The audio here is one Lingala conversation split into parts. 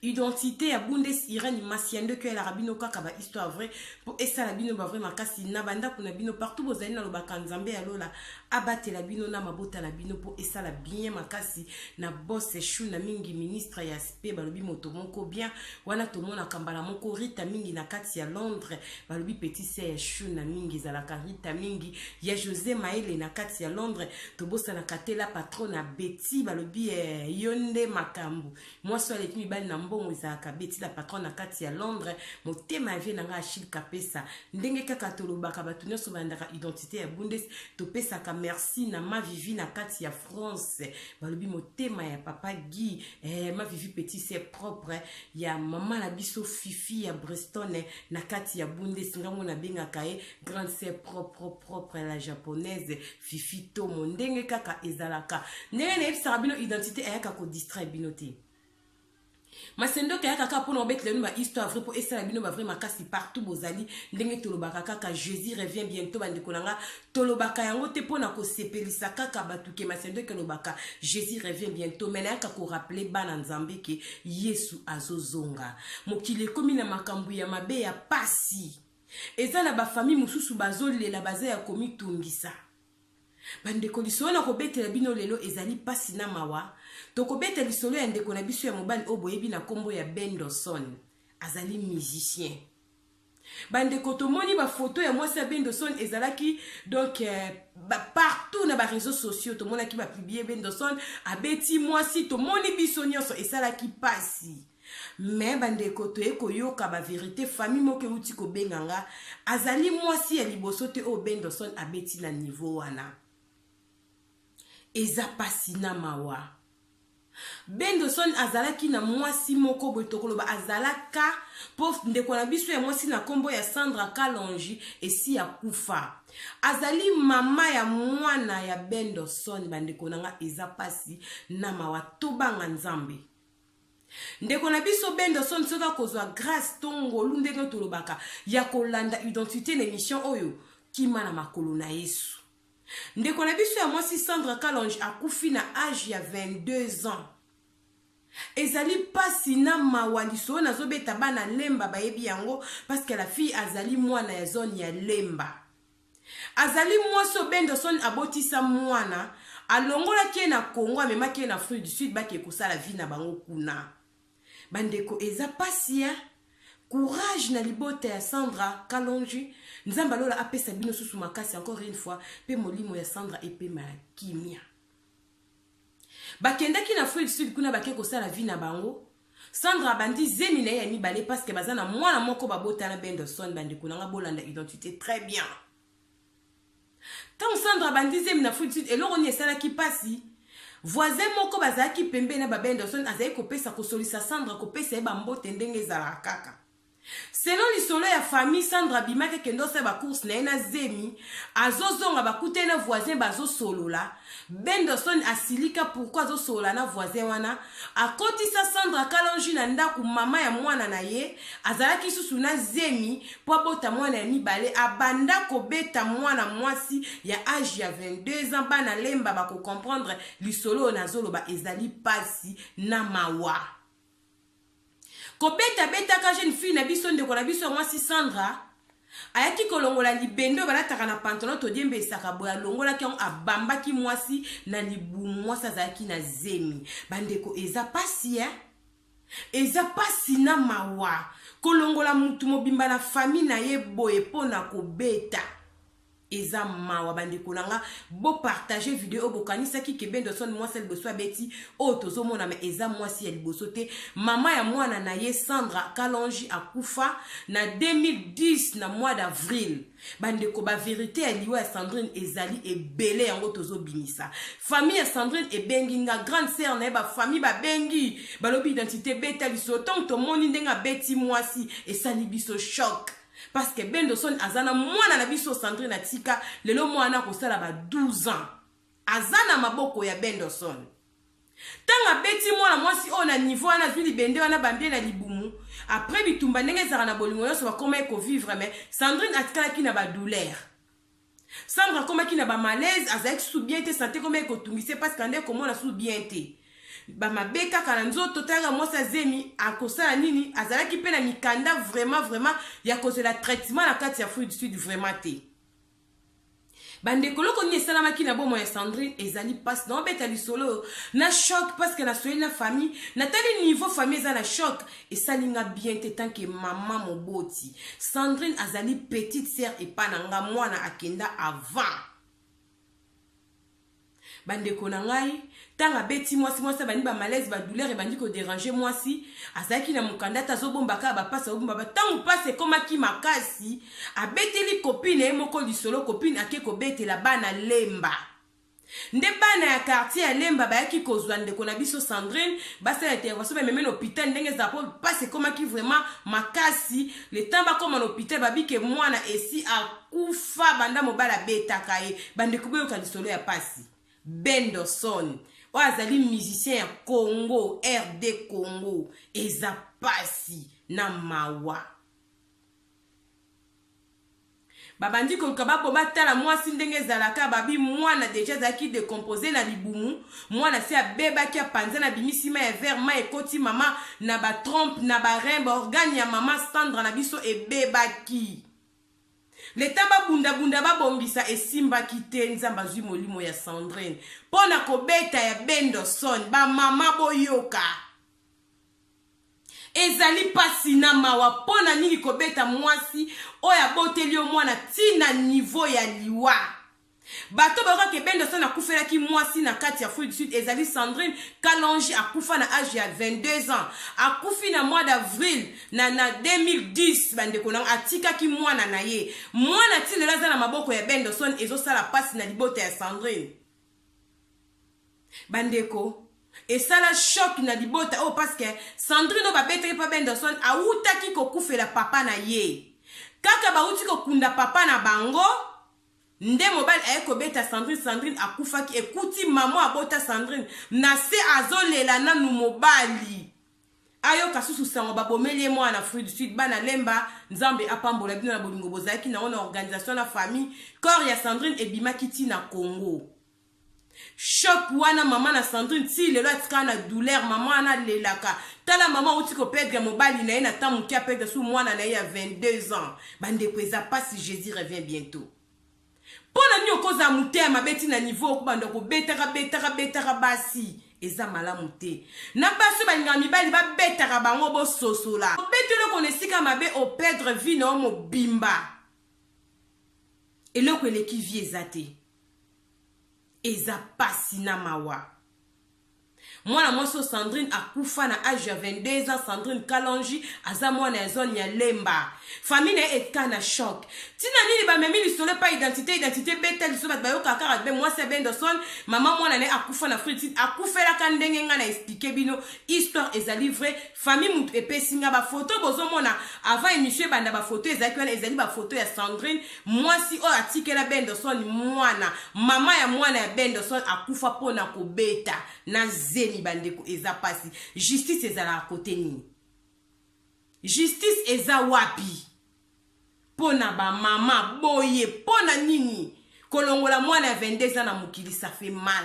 Identité ya Bundes Irène Masiandoki elaka bino kaka ba histoire vraie mpo esala bino ba vrai makasi na bandako na bino partout bozali. Nalobaka Nzambe ya lola abatela bino na mabota na bino mpo esala bien makasi. Na boss Chou na mingi, ministre ya spe, balobi moto moko bien wana. Tomonaka mbala moko Rita mingi na kati ya Londres, balobi petit sœur ya Chou na mingi ezalaka Rita mingi ya José Maele na kati ya Londres. Tobosanaka te la patronne na Betty, balobi yo nde makambo, mwasi oyo aleki mibali na mbongo ezalaka Betty la patronne na kati ya Londres. Motema ya vie na ngai Achille Kapesa, ndenge kaka tolobaka, bato nyonso balandaka Identité ya Bundes, topesaka merci na Ma Vivi na kati ya France, balobi motema ya papa Guy. Ma Vivi, petit sœur propre ya mama na biso Fifi ya Breston na kati ya Bundes, ngango nabengaka ye grande sœur propre propre, la japonaise Fifi Tomo. Ndenge kaka ezalaka, ndenge nayebisaka bino, Identité ayaka kodistraire bino te. Masendoki ayaka kaka mpona obetela bino bahistoire vrai mpo esala bino bavrai makasi partout bozali. Ndenge tolobaka kaka, Jésus revient bientôt, bandeko na nga. Tolobaka yango te mpona kosepelisa kaka bato ke Masendoki alobaka Jésus revient bientôt, mais nayaka korappeler bana Nzambe ke Yesu azozonga. Mokili ekomi na makambo ya mabe, ya pasi. Eza na bafamille mosusu bazolela, baza ya komitungisa. Bandeko, lisolo na kobetela bino lelo ezali mpasi na mawa. Tokobeta lisolo ya ndeko na biso ya mobali oyo boyebi na nkombo ya Bendoson, azali musicien. Bandeko, tomoni bafoto ya mwasi ya Bendoson ezalaki donc partout na baréseaux sociaux. Tomonaki bapublier Bendoson abeti mwasi, tomoni biso nyonso, esalaki mpasi. Mais bandeko, toye koyoka bavérité. Famille moko euti kobenga nga, azali mwasi ya liboso te oyo Bendoson abeti na niveau wana. Eza mpasi na mawa. Bendoson azalaki na mwasi moko boye, tokoloba azalaka, mpo ndeko na biso ya mwasi na nkombo ya Sandra Kalongi esi akufa, azali mama ya mwana ya Bendoson. Bandeko na nga, eza mpasi na mawa. Tobanga Nzambe. Ndeko na biso Bendoson, soki akozwa grâce to ngolu, ndenge tolobaka, ya kolanda Identité na émission oyo, kima na makolo na Yesu. Ndeko na biso ya mwasi Sandra Kalonge akufi na age ya 22 ans. Ezali mpasi na mawa. Lisolo nazobeta, bana Lemba bayebi yango, parce que la fille azali mwana ya zone ya Lemba. Azali mwasi oyo Bendoson abotisa mwana, alongolaki ye na Congo, amemaki ye na Afrique du Sud, bakee kosala vie na bango kuna. Bandeko, eza pasi ya courage na libota ya Sandra Kalonji. Nzambe alola apesa bino susu makasi encore une fois, mpe molimo ya Sandra epema ya kimia. Bakendaki na Afrique du Sud, kuna bake kosala vie na bango. Sandra abandi zemi na ye ya mibale, parce que baza na mwana moko babotana Bendoson. Bandeko na nga, bolanda Identité très bien. Ntango Sandra abandi zemi na Afrique du Sud, eloko nini esalaki mpasi? Voisin moko bazalaki pembeni na babendoson azalaki kopesa, kosolisa Sandra, kopesa ye bambote ndenge ezalaka kaka. Selon lisolo ya famille, Sandra abimaki, akende osala bacourse na ye na zemi. Azozonga, bakutani na voisin, bazosolola. Bendoson asilika, pourquoi azosolola na voisin wana? Akotisa Sandra Kalongi na ndako, mama ya mwana na ye, azalaki susu na zemi mpo abota mwana ya mibale. Abanda kobeta mwana mwasi ya age ya 22 ans. Bana Lemba bakocomprendre lisolo oyo nazoloba. Ezali pasi na mawa. Kobetabetaka jeune fille na biso, ndeko na biso ya mwasi Sandra, ayaki kolongola libende oyo balataka na pantalon, todiembesaka boye. Alongolaki yango, abambaki mwasi na libumu. Mwasi azalaki na zemi. Bandeko, eza pasi, eh? Eza pasi na mawa, kolongola mutu mobimba na famille na ye boye mpo na kobeta, eza mawa. Bandeko na nga, bopartage video oyo. Bokanisaki ke Bendoson mwasi ya liboso abeti oyo tozomona, mais eza mwasi ya liboso te. Mama ya mwana na ye Sandra Kalongi akufa na 2010 na mois d'avril. Bandeko, bavérité ya liwa ya Sandrine ezali ebele, yango tozobimisa. Famille ya Sandrine ebengi nga, grande sœur na ye, bafamille babengi, balobi: "Identité, beta lisolo." Ntango tomoni ndenge abeti mwasi, esali biso choc, parce que Bendoson aza na mwana na biso Sandrine atika. Lelo mwana akosala ba 12 ans, aza na maboko ya Bendoson. Ntango abeti mwana mwasi oyo na niveau wana, azwi libende wana, bambie na libumu. Après bitumba, ndenge ezalaka na bolingo nyonso, bakóma ye kovivre, mais Sandrine atikalaki na badouleur. Sandra akomaki na bamalaise, azalaki susu bien te, santé komaki kotungisa, parce que ande komona susu bien te. Bamabe kaka na nzoto. Talaka mwasi azemi, akosala nini? Azalaki mpe na mikanda vraiment vraiment ya kozela traitement na kati ya Afrique du Sud vraiment te. Bandeko, eloko nini esalamaki na bomoi ya Sandrine? Ezali mpasi na obeta lisolo oyo na choc, parce que nasoyeli na famille, natali niveau famille eza na choc, esali nga bien te tant que mama moboti. Sandrine azali petite sœur epa na nga, mwana akenda avant. Bandeko na ngai, ntango abeti mwasi, mwasi abandi bamalaise, badouleur ebandi kodéranger mwasi. Azalaki na mokanda te, azobomba kaka bapasi, azobomba. Ntango mpasi ekomaki makasi, abeteli copine ye moko lisolo. Copine ake kobetela bana Lemba. Nde bana ya quartier ya Lemba bayaki kozwa ndeko na biso Sandrine, basala intervention, bameme na hôpital. Ndenge ezala, mpo mpasi ekomaki vraiment makasi, le temps bakóma na hôpital, babike mwana esi akufa banda mobali abetaka ye. Bandeko, boyoka lisolo ya pasi. Bendoson oyo azali musicien ya Congo, RD Congo. Eza pasi na mawa. Babandi koluka babo batala mwasi ndenge ezalaka. Babi mwana déjà azalaki décomposé na libumu. Mwana se abebaki, apanza na bimisi mai ya verre, mai ekoti mama na batrompe, na barein, baorgane ya mama Sandra na biso ebebaki. Leta babundabunda, babongisa, esimbaki te. Nzambe azwi molimo ya Sandrine mpo na kobeta ya Bendoson. Bamama, boyoka, ezali mpasi na mawa. Mpo na nini kobeta mwasi oyo aboteli yo mwana ntina niveau ya liwa? Bato bayokaka Bendoson akufelaki mwasi na kati ya Afrique du Sud, ezali Sandrine Kalongi. Akufa na age ya 22 ans, akufi na mois d'avril na 2010. Bandeko nango, atikaki mwana na ye. Mwana ti lelo aza na maboko ya Bendoson. Ezosala mpasi na libota ya Sandrine. Bandeko, esala choc na libota oyo, parce que Sandrine oyo babetaki mpa Bendoson awutaki kokufela papa na ye. Kaka bawuti kokunda papa na bango, nde mobali aye kobeta Sandrine. Sandrine akufaki. Ekuti mama abota Sandrine na se, azolela nanu mobali ayoka susu sango babomeli ye mwana na Afrique du Sud. Bana Lemba, Nzambe apambola bino na bolingo bozalaki nango na organisation na famille. Corps ya Sandrine ebimaki ntina Congo. Choc wana, mama na Sandrine ti lelo atikala na douleur. Mama wana alelaka. Tala, mama auti koperdre mobali na ye na temps moke, aperdre su mwana na ye ya 22 ans. Bandeko, eza mpasi. Jésus revient bientôt. Mpo na nini okozala motema mabe ntina niveau okobanda kobetaka, betaka, betaka basi? Eza malamu te. Na basi oyo balingaka mibali babetaka bango, bososola, obeti eloko na esika mabe, operdre vie na yo mobimba. Eloko eleki vie eza te. Eza pasi na mawa. Mwana mwasi oyo Sandrine akufa na age ya 22 ans. Sandrine Kalongi aza mwana ya zone ya Lemba. Famille na ye eka na choc. Ntina nini bamemi lisolo epa Identité? Identité beta lisolo, bato bayokaka kaka be mwasi ya Bendoson, mama mwana na ye akufa na Afrique, akufelaka ndenge ngai na expliquer bino. Histoire ezali vrai. Famille mutu epesi nga bafoto bozomona avant émission ebanda. Bafoto ezalaki wana, ezali bafoto ya Sandrine, mwasi oyo atikela Bendoson mwana. Mama ya mwana ya Bendoson akufa mpona kobeta na zemi. Bandeko, eza mpasi. Justice ezalaka kote nini? Justice eza wapi mpo na bamama boye? Mpo na nini kolongola mwana ya 22 eza na mokili? Ça fait mal.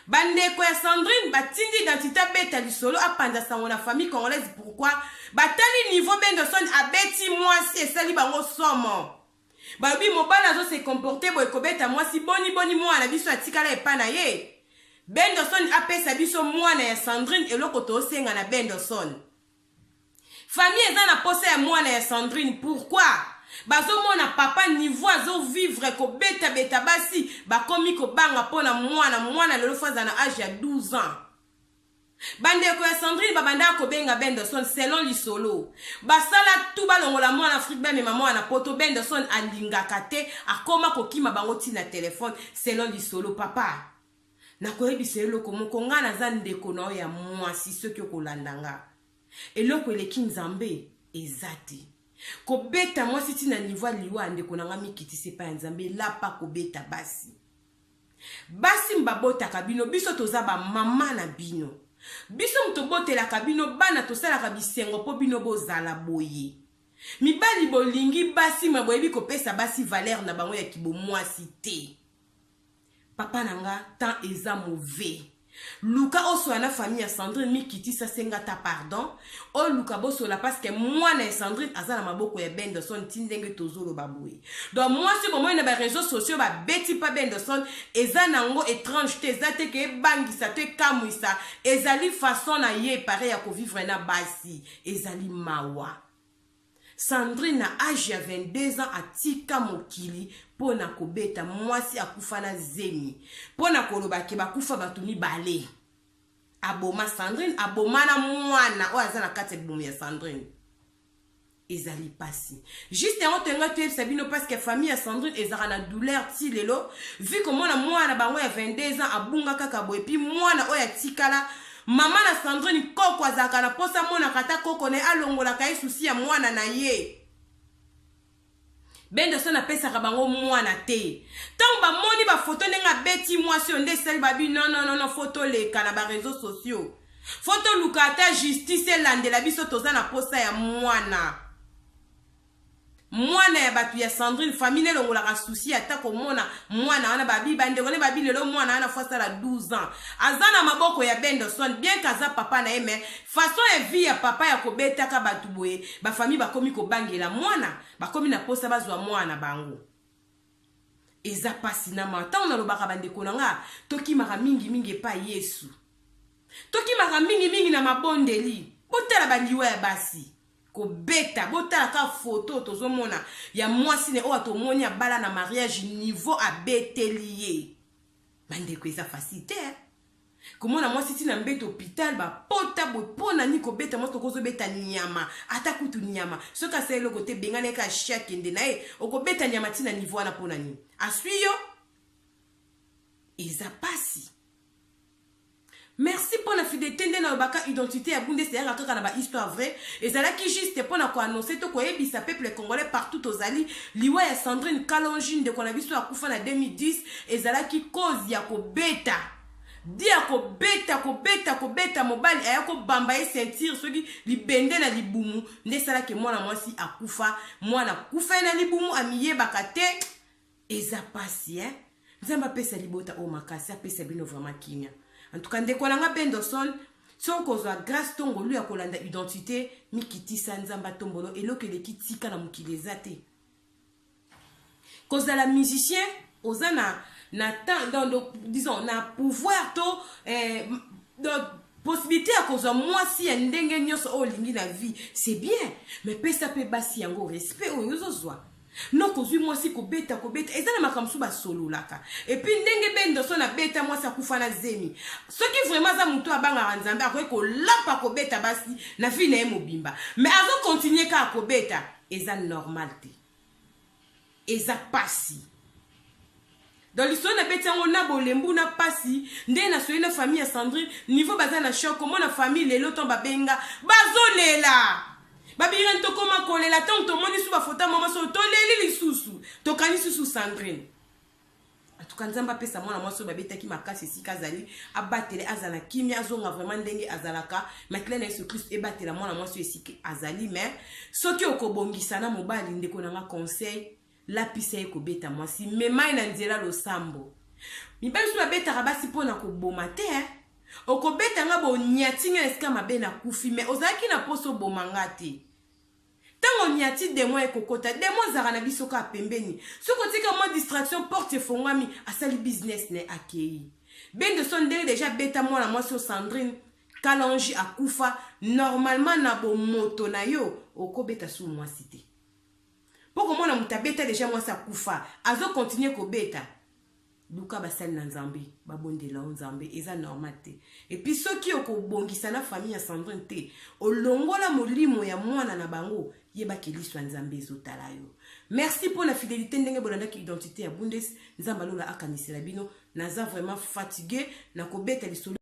Bandeko ya Sandrine batindi Identité abeta lisolo, apanza sango na famille congolaise. Pourquoi? Batali niveau Bendoson abeti mwasi, esali bango somo. Balobi mobali azose comporter boye, kobeta mwasi, boni boni mwana biso atikala epa na ye? Bendoson apesa biso mwana ya Sandrine. Eloko tosenga na Bendoson, famille eza na posa ya mwana ya Sandrine. Pourquoi? Bazomona papa niveau azovivre, kobetabeta basi, bakomi kobanga mpona mwana. Mwana lelo fo aza na age ya 12 ans. Bandeko ya Sandrine babandaka kobenga Bendoson. Selon lisolo, basala tu balongola mwana Afrique, bamema mwana Poto. Bendoson alingaka te, akoma kokima bango ntina telefone, selon lisolo. Papa, nakoyebisa eloko moko. Ngai naza ndeko na yo ya mwasi. Soki okolanda nga, eloko eleki Nzambe eza te. Kobeta mwasi ntina niveau ya liwa, ndeko na nga, mikitisi epai ya Nzambe. Elapa kobeta basi. Basi babotaka bino, biso toza bamama na bino. Biso moto tobotelaka bino bana, tosalaka bisengo mpo bino bozala boye. Mibali bolingi basi, ma boyebi kopesa basi valeur na bango ya kibomwasi te. Papa na nga, temps eza mauvais. Luka osola na famille ya Sandrine, mikitisa, senga ta pardon, oluka bosola, parce que mwana ya Sandrine aza na maboko ya Bendoson. Ti ndenge tozoloba boye, donc mwasi bomoi na baréseaux sociaux babeti mpa Bendoson, eza nango étrange te, eza te ke ebangisa to ekamwisa. Ezali façon na ye pare ya kovivre na basi. Ezali mawa. Sandrine na age ya 22 ans atika mokili mpo na kobeta mwasi akufa na zemi, mpo na koloba ke bakufa bato mibale. Aboma Sandrine, aboma na mwana oyo aza na kati ya libumu ya Sandrine. Ezali mpasi. Juste yango toyenga toyebisa bino, parce que famille ya Sandrine ezalaka na douleur ti lelo, vu komona mwana bango ya 22 ans abunga kaka boye. Puis mwana oyo atikala, mama na Sandrine koko azalaka na mposa amonaka ata koko na ye, alongolaka ye souci ya mwana na ye. Bendoson apesaka bango mwana te. Ntango bamoni bafoto ndenge abeti mwasi oyo, nde esali babi: "Non, non, non, faut toleka na baréseaux sociaux, faut toluka ata justice elandela biso. Toza na posa ya mwana, mwana ya bato ya Sandrine." Famille elongolaka souci ata komona mwana wana. Babi bandeko ne babi lelo mwana wana faut asala 12 ans, aza na maboko ya Bendoson. Bien ke aza papa na ye, mais façon ya vie ya papa ya kobetaka bato boye, bafamille bakomi kobangela mwana, bakomi na posa bazwa mwana bango. Eza mpasi na mawa. Ntango nalobaka, bandeko na nga, tokimaka mingimingi epai Yesu, tokimaka mingimingi na mabondeli. Botala baliwa ya basi kobeta, botala ka foto tozomona ya mwasi ne oyo tomoni abala na mariage, niveau abeteli ye. Bandeko, eza facile te komona mwasi ntina mbeto hôpital, bapota boye. Mpo na nini kobeta mwasi? Tokozobeta nyama, ata kutu nyama soki asala eloko te, bengana ye ka shi, akende na ye. Okobeta nyama ntina niveau wana, mpo na nini? Aswi yo, eza pasi. Merci mpo na fidélité. Nde nalobaka, Identité ya Bundes eyaka kaka na bahistoire vraie. Ezalaki juste mpo na koannoncer to koyebisa peuple congolais partout tozali liwa ya Sandrine Kalongi, ndeko na biso akufa na 2010. Ezalaki cause ya kobeta, di ya kobeta, kobeta, kobeta. Mobali aya kobamba ye ceinture, soki libende na libumu, nde esalaki mwana mwasi akufa. Mwana akufa ye na libumu, amiyebaka te. Eza pasi, eh? Nzambe apesa libota oyo makasi, apesa bino vraiment kimia. En tout cas, ndeko na nga Bendoson, soki kozwa grâce to ngolu ya kolanda Identité, mikitisa, Nzambe atombolo. Eloko eleki tika na mokili eza te. Kozala musicien, oza na temps, donc, disons, na pouvoir to donc possibilité ya kozwa mwasi ya ndenge nyonso oyo olingi na vie, c'est bien, mais pesa mpe basi yango respect oyo ozozwa. Noko ozwi mwasi, kobeta, kobeta, eza na makambo mosusu basololaka. Et puis ndenge Bendoson abeta mwasi akufa na zemi, soki vraiment aza motu abangaka Nzambe, akoki kolapa kobeta basi na vie na ye mobimba, mais azocontinuer kaka kobeta. Eza normal te, eza pasi. Donc lisolo nabeti yango na bolembu na pasi. Nde nasoyi na famille ya Sandrine, niveau baza na choc. Komona famille lelo, ntango babenga, bazolela, babirani, tokóma kolela ntango tomoni su bafota mama so, toleli lisusu, tokani susu Sandrine. Atuka Nzambe apesa mwana mwasi oyo babetaki makasi esika azali, abatele, azala kimia, azonga vraiment ndenge azalaka. Makila na Yesu Kristo ebatela mwana mwasi oyo esika azali. Mais soki okobongisa na mobali, ndeko na nga, conseil: lapisa ye kobeta mwasi, mema ye na nzela losambo. Mibali mosusu babetaka basi mpona koboma te. Okobeta nga, bonyati nga na esika mabe, nakufi, mais ozalaki na mposa oboma nga te. Ntango onyati, démon ekokota. Démon azalaka na biso kaka pembeni. Soki otika mwa distraction, porte efongwami, asali business ne, akei. Bendoson ndenge déjà beta mwana mwasi o Sandrine Kalongi akufa, normalement na bomoto na yo okobeta su mwasi te, mpo komona moto abeta déjà mwasi akufa, azocontinuer kobeta. Luka basali na Nzambe, babondela o Nzambe. Eza normal te. Et puis soki okobongisa na famille ya Sandrine te, olongola molimo ya mwana na bango, yebaki liso ya Nzambe ezotala yo. Merci mpo na fidélité, ndenge bolandaki Identité ya Bundes. Nzambe alola akanisela bino. Naza vraiment fatigué na kobeta lisolo.